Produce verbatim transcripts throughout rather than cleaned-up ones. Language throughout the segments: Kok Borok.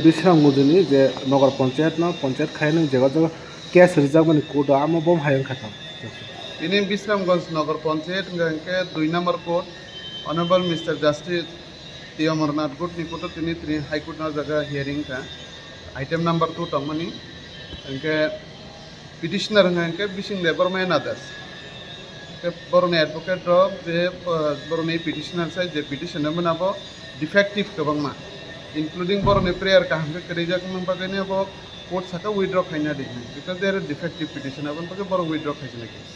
Bisramganjni je Nagar Panchayat no panchayat khainani jega jaga case rijakmani court o amo bo hai wngkha tong. Bini Bisramganj Nagar Panchayat hwnkha hwnkhe dui number court, Honorable Mister Justice T Amarnath Gut ni court o tini tini High Court no jaga hearing kha. Item number two tongmani. Hwnkhe petitioner hwnkha hwnkhe Bising Debbarma and others. Hwnkhe borokni advocate rok je, uh, borokni petitioner sai je petition no mwnabo defective kwbangma, including borokni prayer kaham khe kwrwijak wngma bagwi no bo court saka withdraw khaina di, because they are defective petition, aboni bagwi borok withdraw khaijana case.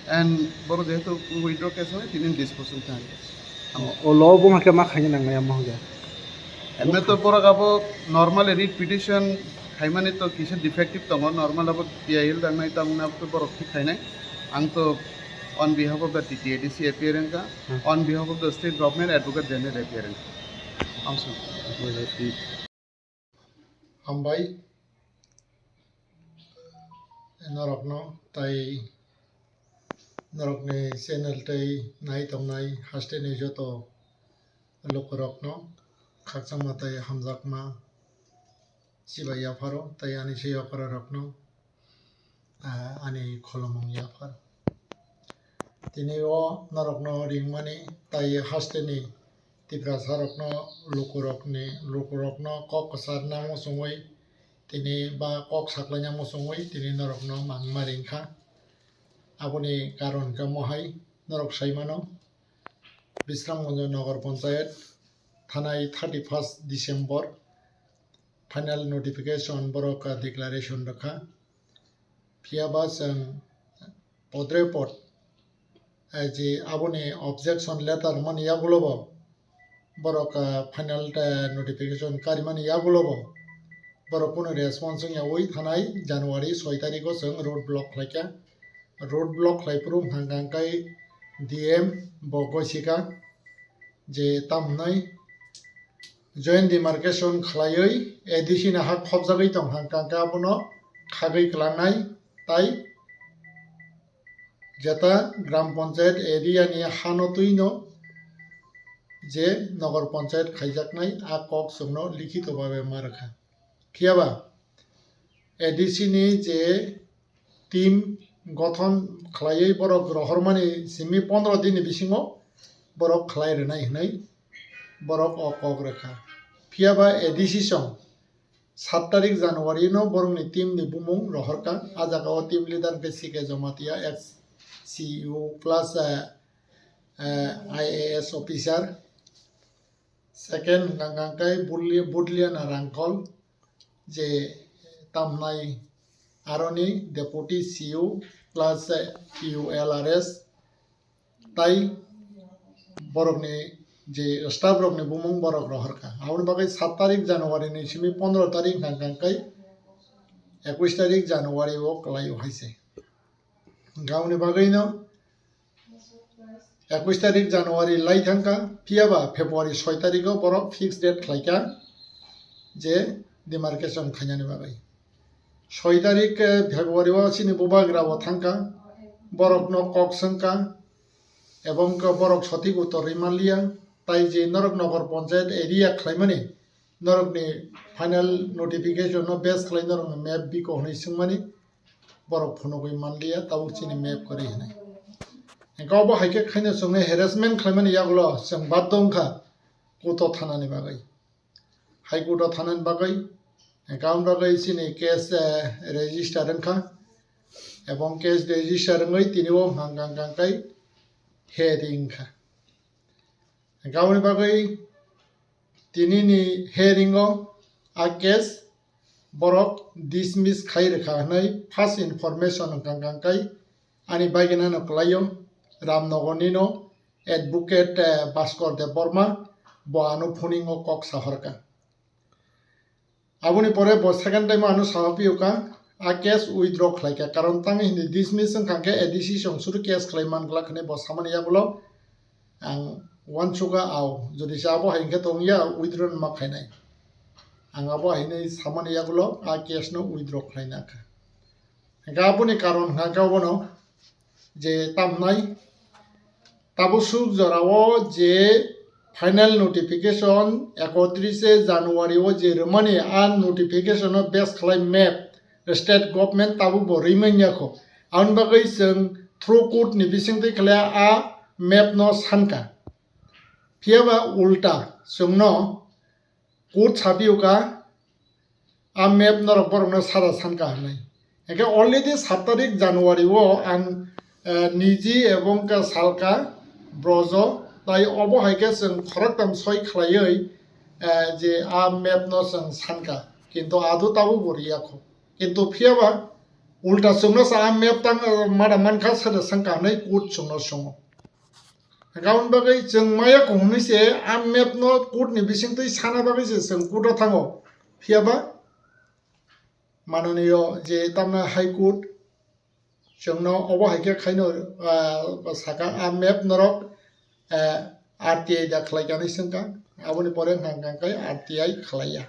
And borok jehetu withdraw case hwnwi tini disposition thang. O law bo hakhe ma khaina nangnai amo hwnkhe. Emne to borok abo normal writ petition khaimani to kisa defective tongo, normal abo P I L dangnai tamni abo to borok thik khainai. Ang to on behalf of the T T A D C appear wngkha, Hmm. on behalf of the state government advocate general appear wngkha. Amsong. Hambai norokno tai norokni channel tei nai tongnai hasteni joto lukurokno khakchangma tei hamjakma chibai yapharo tei ani se yapharo rokno, ah, ani kholomung yaphar. Tini o norokno ringmani tai hasteni Tiprasa rokno lukurokni, lukurokno kok kwcharna muchungwi tini ba kok saklaina muchungwi tini norokno mangma ringkha. Aboni karon khe mohai norok saimano, Bisramganj Nagar Panchayat thanai thirty first December final notification borok declaration rwkha. Phiya ba chwng podre pod, eh, je aboni objection letter mani yagulo bo borok, eh, final, eh, notification karimani yagulo bo borok kunu response wngya ui thanai January soi tarikh o chwng road block khlaikha. Road block khlai phuru hwnkha hwnkha khe D M bo gosikha je tamhnai joint demarcation khlaiwi A D C ni ha khopjagwi tong hwnkha hwnkha khe abono khagwi kwlangnai tai jeta gram panchayat area ni hano twino je Nagar Panchayat khaijaknai a kok chwngno likhito babe ma rwkha. Phiya ba A D C ni je team gothon khlaiwi borok rohormani simi pondro din ni bisingo borok khlai rwnai hwnwi borok o kok rwkha. Phiya ba A D C song sat tarik January no borokni team ni bumung rohorkha. A jaga o team leader khe C K Jamatia, ex C E O plus, eh, eh, I A S officer. Second hwnkha hwnkha khe Budli-, Budliana Rangkhol, je tamnai aroni deputy C E O plus, eh, P U L R S, tai borokni je staff rokni bumung borok rohorkha. Aboni bagwi sat tarik January ni simi pondro tarik hwnkha hwnkha khe ekush tarik January o kwlaio hai se. Hwnkha aboni bagwino ekush tarik January lai thangkha, phiya ba February soi tarikh o borok fixed date khlaikha je demarcation khainani bagwi. Soi tarik, eh, February o chini bubagra bo thangkha, borokno kok swngkha, ebong khe borok sotik uttor rwi manliya, tai je norok Nagar Panchayat area khlaimani, norokni final notification no base khlai norokni map biko hwnwi swngmani, borok phunugwi manliya, tabuk chini map kwrwi hwnwi. Hwnkhe obo hai khe khaino chwngno harassment khlaimani yagulo chwng baddo wngkha court o thanani bagwi. High Court o thanani bagwi, hwnkhe aboni bagwi chini case, eh, register wngkha, ebong case register wngwi tini o hwnkha hwnkha hwnkha khe hearing wngkha. Hwnkhe aboni bagwi tini ni hearing o a case borok dismiss khai rwkha hwnwi first information hwnkha hwnkha khe ani bagina no kwlaio, Ramnagar nino advocate, eh, Bhaskar Debbarma bo ano phoning o kok sahorkha. Aboni pore bo second time ano saha phiyokha, a case withdraw khlaikha, karon tang hindi dismiss wngkha khe A D C song suru case khlai man glak hwnwi bo samani yagulo ang uansukha, ao jodi se abo hai hwnkhe tongya withdraw ma khainai, ang abo haino samani yagulo a case no withdraw khlaina kha. Hwnkhe aboni karon hwnkha khe obono je tamnai tabuk suk jorao je final notification ekotrise January o je rwmani, a notification o base khlai map state government tabuk bo rwi manya kho. Aboni bagwi chwng through court ni bisingtwi khlai a map no sankha. Phiya ba ulta chwngno court saphiyo kha, a map norok borokno sada sankha hwnwi. Hwnkhe already sat tarik January o ang, eh, niji ebong khe salka brojo, tai obo hai khe chwng khoroktham soi khlaiwi, eh, je a map no chwng sankha, kintu ado tabuk bo riya kho. Kintu phiya ba ulta chwngno sa a map tang, eh, mada mankha, sada sankha hwnwi court chwngno swngo. Hwnkhe aboni bagwi chwng maya kung hwnwi se a map no court ni bisingtwi sana bagwi se chwng court o thango. Phiya ba mananiyo je tamna High Court chwngno obo hai khe khaino, ah, saka a map norok, ah, R T I da khlai kha hwnwi swngkha. Aboni pore hwnkha hwnkha khe R T I khlaiya.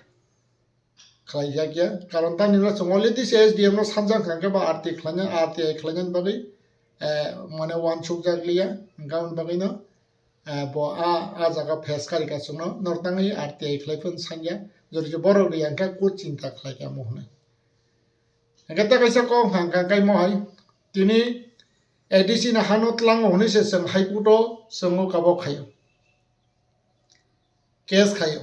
Khlaijakya. Karon tamni hwnba chwng already se S D M no sanjak hwnkha khe ba R T I khlaina, R T I khlainani bagwi, eh, mane uansukjak liya. Hwnkha aboni bagwino, eh, bo a, a jaga face karika chwngno norok tangwi R T I khlai phano sanya. Jori je borok riya hwnkha khe chinta khlaikha mo hwnwi. Hwnkhe tei kaisa kok hwnkha hwnkha khe mo hai tini A D C ni hano tlango hwnwi se chwng High Court o chwngno kabo khaio. Case khaio.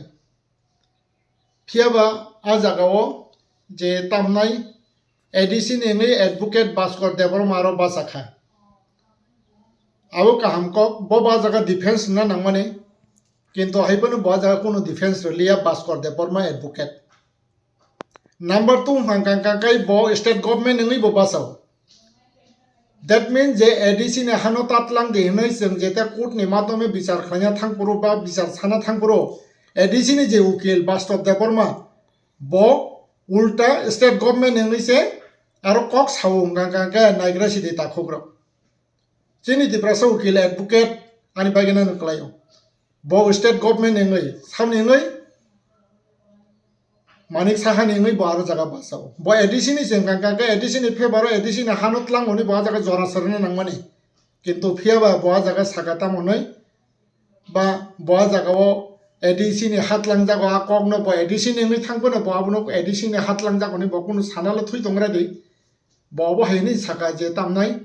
Phiya ba a jagao je tamnai A D C ni wngwi advocate Bhaskar Debbarma aro bachakha. Abo kaham kok, bo ba jaga defense wngna nangmani, kintu hai phano bo a jaga kunu defense rwliya Bhaskar Debbarma advocate. Number two hwnkha hwnkha khe bo state government wngwi bo bachao. That means je A D C ni hano tatlang di hwnwi chwng jeta court ni madhyome bichar khlaina thangphuru ba bichar sana thangphuru A D C ni je ukil Bhaskar Debbarma bo ulta state government wngwi se aro kok sao hwnkha hwnkha khe naigra sidi takhukrok. Chini Tiprasa ukil advocate ani bagwi nang khlaio. Bo state government ni wngwi, samni wngwi, Manik Saha ni wngwi bo aro jaga bachao. Bo A D C ni se wngkha, wngkha khe A D C ni favor o A D C ni hano tlang hwnwi bo a jaga jora serna nangmani. Kintu phiya ba bo a jaga saka tamo hwnwi, ba bo a jaga o A D C ni ha tlang jago, a kok no bo A D C ni wngwi thang phano bo abono A D C ni ha tlang jago hwnwi bo kunu sana le thwi tong ra di. Bo obo hai hwnwi saka je tamnai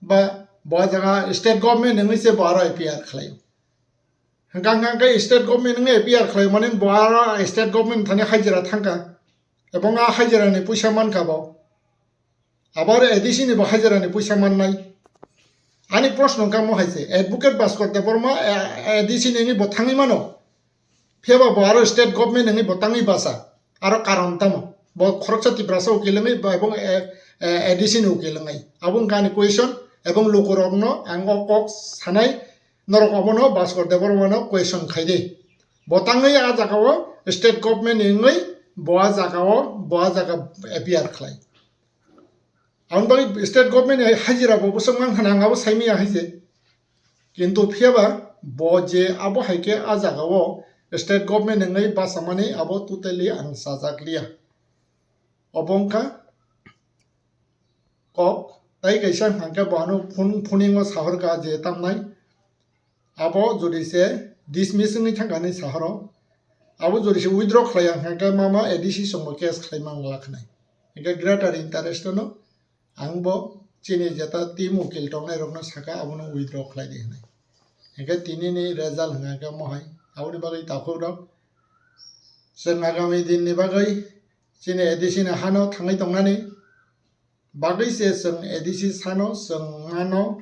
ba bo a jaga state government wngwi se bo aro A P R khlaio. Hwnkha hwnkha khe state government wngwi A P R khlai mani bo aro state government thani hajira thangkha. Ebong a hajira ni puisa mankha bo. Abo aro A D C ni bo hajira ni puisa mannai. Ani proshno wngkha mo hai se, advocate Bhaskar Debbarma, eh, A D C ni wngwi bo thangwi mano. Phiya ba bo aro state government wngwi bo tangwi bacha. Aro karon tamo? Bo khoroksa Tiprasa ukil wngwi bo ebong, eh, eh, A D C ni ukil wngwi. Abo wngkha ani question, ebong lukurokno ang o kok sanai, norok obono Bhaskar Debbarmano question khai di. Bo tangwi a jagao state government ni wngwi bo a jagao, bo a jaga A P R khlai. Aboni bagwi state government ni hajira bo bwswk mang khna ang abo saimanya hai se. Kintu phiya ba bo je abo hai khe a jagao state government ni wngwi bachamani abo totally ang chajak liya. Obo wngkha kok, tai kaisa hwnkhe bo ano phone, phoningo sahorkha je tamnai. Abo jodi se dismiss wngwi thangkha hinwi sahoro. Abo jodi se withdraw khlaiya hwnkhe mama A D C chwngbo case khlai mangla khnai. Hwnkhe greater interest no ang bo chini jeta team ukil tongnai rokno sakha abono withdraw khlai di hwnwi. Hwnkhe tini ni result hwnkha khe mohai. Aboni bagwi takhuk rok chwng agami din ni bagwi chini A D C ni hano thangwi tongnani bagwi se chwng A D C sano chwng mano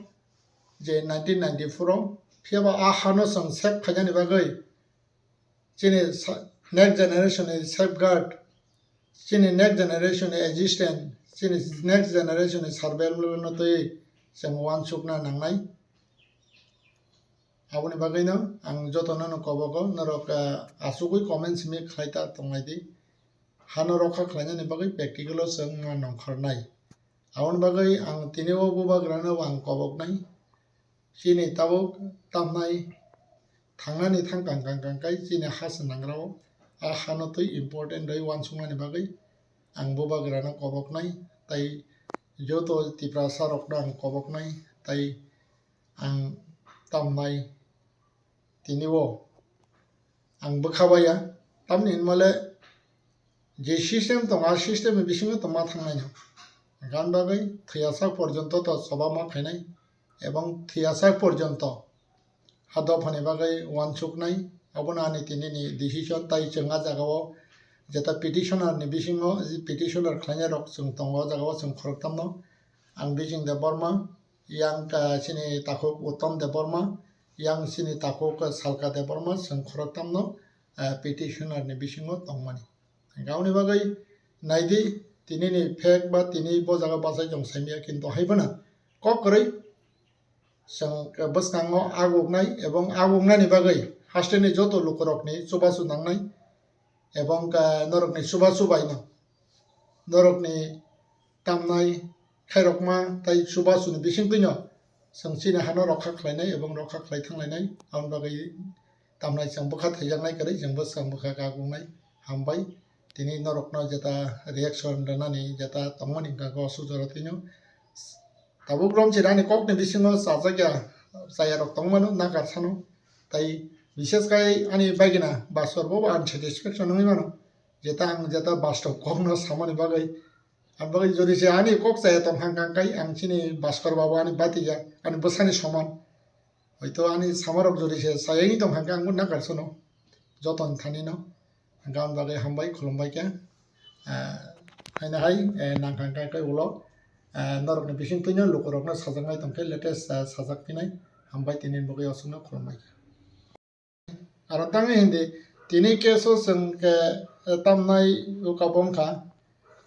je nineteen ninety-four o, phiya ba a hano chwng save khainani bagwi chini sa-, next generation ni safeguard, chini next generation ni existence, chini next generation ni survival no twi chwng uansukna nangnai. Aboni bagwino ang jotono no kobogo, norok, ah, asugwi comment simi khlai ta tongnai di. Hano rokha khlainani bagwi practical o chwng ma nongkhornai. Aboni bagwi ang tini o bubagrano ang koboknai. Chini tabuk tamnai thangnani thang kang kang kang kai chini ha se nangrao a hano twi important rwi uansuknani bagwi ang bubagrano koboknai. Tai joto Tiprasa rokno ang koboknai. Tai ang tamnai tini o ang bwkha baiya. Tamni hinmale je system tongo, a system ni bisingo tongma thangnai no. Gan bagwi thwiyasak porjonto to choba ma khainai, ebong thwiyasak porjonto ha dophani bagwi uansuknai. Obono ani tinini decision, tai chwng a jagao jeta petitioner ni bisingo, petitioner khlainai rok chwng tongo, o jagao chwng khoroktham no, ang Bijing Debbarma, yang, ah, chini takhuk Uttam Debbarma, yang chini takhuk Salka Debbarma, chwng khoroktham no, ah, petitioner ni bisingo tongmani. Hwnkhe aboni bagwi naidi, tini ni fake ba tini bo jaga bachai tong saimya, kintu hai phano kok kwrwi chwng bwskango aguknai, ebong aguknani bagwi hasteni joto lukurokni chubachu nangnai, ebong, ah, norokni chubachu baino norokni tamnai khairokma tai chubachuni bisingtwino chwng chini hano rokha khlainai ebong rokha khlai thanglainai. Aboni bagwi tamnai chwng bwkha thaijaknai kwrwi, chwng bwskang bwkha kagungnai. Hambai, tini norokno jeta reaction rwnani jeta tongmani hwnkha khe o sujaro twino. Tabuk romchirani kokni bisingo chajakya chayarok tongmano, nakar sano. Tai bishes khai ani bagina Bhaskar bo unsatisfaction wngwi mano, jeta ang jeta bastob kokno samani bagwi. Ang bagwi jodi se ani kok chaya tong hang kang kai, ang chini Bhaskar babu ani batiya, ani bwsani soman. Hoito ani samarok jodi se sayani tong hang khe ang bo nakar sono, joton thani no. Hwnkhe aboni bagwi hambai, khulumbai khe. Ah, haino hai, eh, nang hang khe ulo, ah, norokni bising twino lukurokno sajaknai tong khe latest, ah, sajak phinai. Hambai tini bagwi aswkno khulumbai khe. Aro tangwi hindi, tini keso chwng khe, eh, tamnai uka bongkha.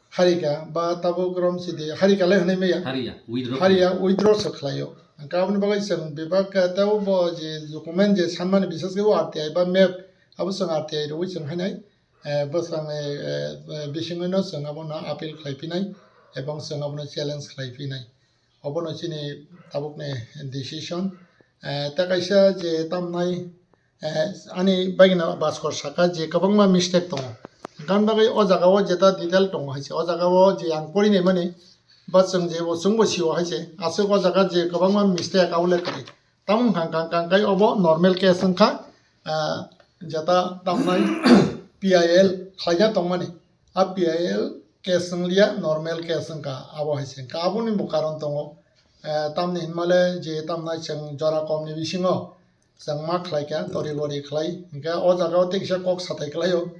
Harika ba tabuk rom sidi harika le hwnwi maya. Hariya, withdraw Hariya withdraw se khlaio. Hwnkhe aboni bagwi chwng bebak, eh, tei bo je document je sanmani, bises khe o R T I ba map, abo chwng R T I rwui chwng hainai, eh, bwskangnai, eh, eh, bisingwino chwng abono appeal khlai phinai ebong chwng abono challenge khlai phinai. Obono chini tabukni decision. Eh, tei kaisa je tamnai, eh, ani bagina Bhaskar saka je kwbangma mistake tongo. Gan bagwi o jaga o jeta detail tongo hai se. O jaga o je ang porinai mani, ba chwng je bo chwngbo sio hai se. Aswk o jaga je kwbangma mistake abo le kwrwi. Tamo wngkha kang kang kai obo normal case wngkha. Ah, jeta tamnai P I L khlaina tongmani. A P I L case wnglia, normal case wngkha, abo hai se wngkha. Aboni bo karon tongo. Eh, tamni hinmale je tamnai chwng jora komni bisingo chwng ma khlai kha, tori lori khlai. Hwnkhe o jaga o tei kisa kok sathai khlaio.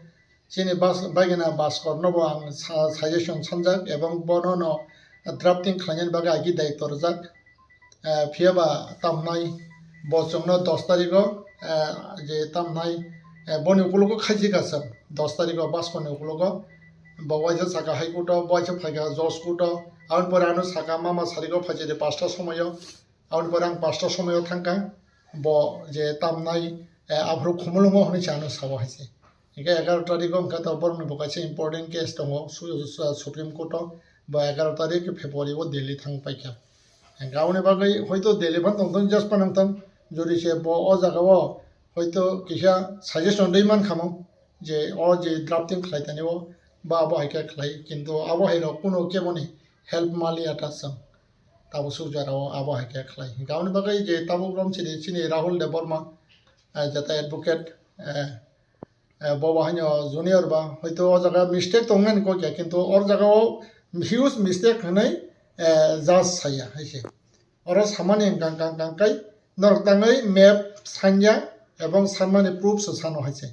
Chini bas-, bagina Bhaskar no bo ang sa-, suggestion sanjak ebong bono no drafting khlainani bagwi agi daityo rwjak. Eh, phiya ba tamnai bo chwngno dos tarikgo, eh, je tamnai, eh, boni ukulogo khaijika chwng dos tarikgo Bhaskar ni ukulogo. Bo waisa saka High Court o, bo waisa phaika Judge Court o, aboni pore ano saka mama sariko phaisidi pasta somoyo, aboni pore ang pasta somoyo thangkha. Bo je tamnai, eh, aphuru Khumulwngo hwnwi se ano sabo hai se. Hingke egaroh tarikgo hingke to borokni bo kaisa important case tongo, su-, su-, Supreme Court o, bo egaroh tarik February o Delhi thang paikha. Hingke aboni bagwi hoito Delhi phano tongthok, just phano wngthok, jodi se bo o jaga o hoito kisa suggestion rwi mankha mo, je o je drafting khlai tani o, ba abo hai khe khlai, kintu abo hai rok kuno keboni help maliya ta chwng. Tabuk suk jora o abo hai khe khlai. Hingke aboni bagwi je tabuk romchini chini Rahul Debbarma, eh, jeta advocate, eh, eh, bo bo haino junior ba, hoito o jaga mistake tongmani kok ya, kintu o jaga o huge mistake hwnwi, eh, judge saya hai se. Oro samani hwnkha kang kang kai norok tangwi map sanya ebong sanmani proof se sano hai se.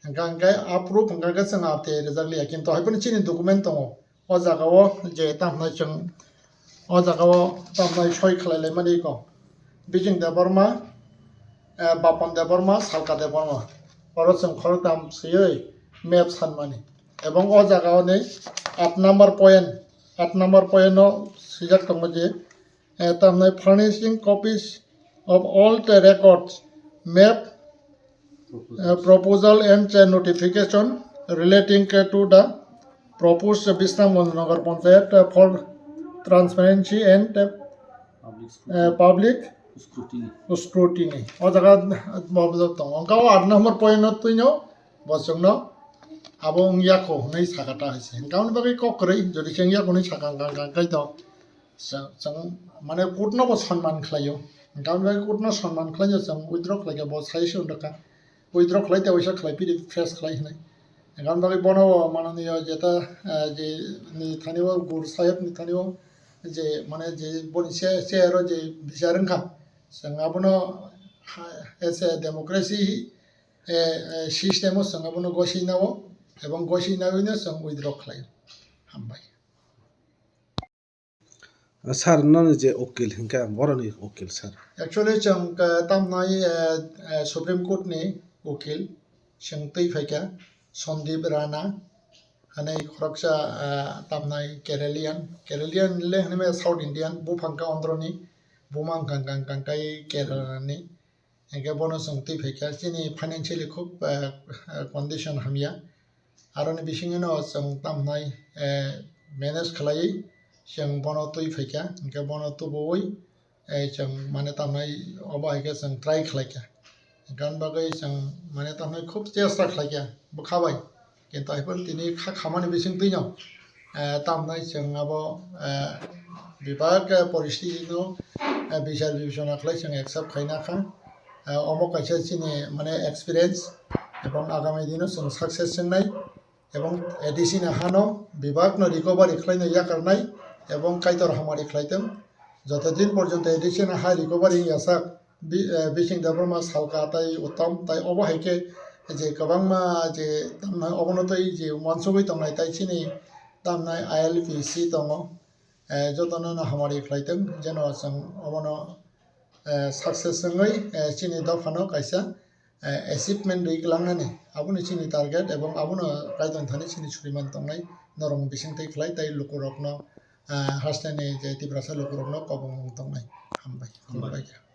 Hwnkha hwnkhe a proof hwnkha khe chwng R T I rwjak liya, kintu hai phano chini document tongo. O jaga o je tamhnai chwng, o jaga o tamhnai soi khlai lai mani ko. Bijing Debbarma, eh, Bapan Debbarma, Salka Debbarma. Oro chwng khoroktham swiwi map sanmani. Ebong o jaga o ni aat number point, aat number point o swijak tongo je, eh, tamhnai furnishing copies of all the records, map, eh, proposal and, eh, notification relating to the proposed Bisramganj Nagar Panchayat, eh, for transparency and, eh, public scrutiny. O jaga bo tongo. Hwnkhe o aat number point no twino bo chwngno abo wngya kho hwnwi sakha ta hai se. Hwnkhe aboni bagwi kok kwrwi, jodi se wngya kho hwnwi sakha hwnkhe, hwnkhe to chwng, chwng mane court no bo sonman khlaio. Hwnkhe aboni bagwi court no sonman khlaino chwng withdraw khlaikha, bo suggestion rwkha. Withdraw khlai tei waisa khlai phiri fresh khlai hinwi. Gan bagwi bono o mananiyo jeta, eh, je ni thani o Gur Saheb ni thani o je mane je boni che, che aro je bichar wngkha. Chwng abono ha, as a democracy, eh, eh, system o chwng abono gosina o ebong gosina wino chwng withdraw khlai. Hambai. Sir, noni je ukil hinkhe boroni ukil, sir. Actually, chwng, eh, tamnai, eh, eh, Supreme Court ni ukil, chwng twi phaikha Sandeep Rana, hanai khoroksa, eh, tamnai Keralian, Keralian le hinwi maya South Indian, buphang kha ondroni, buma wngkha kang kang kai Kerala ni. Hinkhe bono chwng twi phaikha, chini financially khub, eh, eh, condition hamya. Aroni bisingino chwng tamnai, eh, manage khlaiwi chwng bono twi phaikha, hinkhe bono tubuwi, eh, chwng mane tamnai obo haikhe chwng try khlaikha. Gan bagwi chwng mane tamnai khub chesta khlaikha bwkha bai. Kintu haiphano tini kha khamani bisingtwino, eh, tamnai chwng abo, eh, bebak, eh, poristiti no, eh, bichar bibechona khlai chwng accept khaina kha. Eh, omo kaisa chini mane experience ebong agami dino chwng success wngnai ebong A D C ni hano bebak no recovery khlaina yakarnai ebong Kaitor hamari khlaitwng. Joto din porjonto A D C ni ha recovery wngya sak, Bi-, eh, Bising Debbarma, Salka tei Uttam tei obo hai khe je kwbangma je tamnai obono tei je uansugwi tongnai tei chini tamnai I L P C tongo. Eh, jotono no hamari khlaitwng, jeno chwng obono, eh, success wngwi, eh, chini dophano kaisa, eh, achievement rwi kwlangnani. Abono chini target ebong abono Kaitor thani chini suriman tongnai norok bisingtwi khlai tei lukurokno, eh, hasteni je Tiprasa lukurokno kobongmung tongnai. Hambai. Hambai. Khulumbai kha.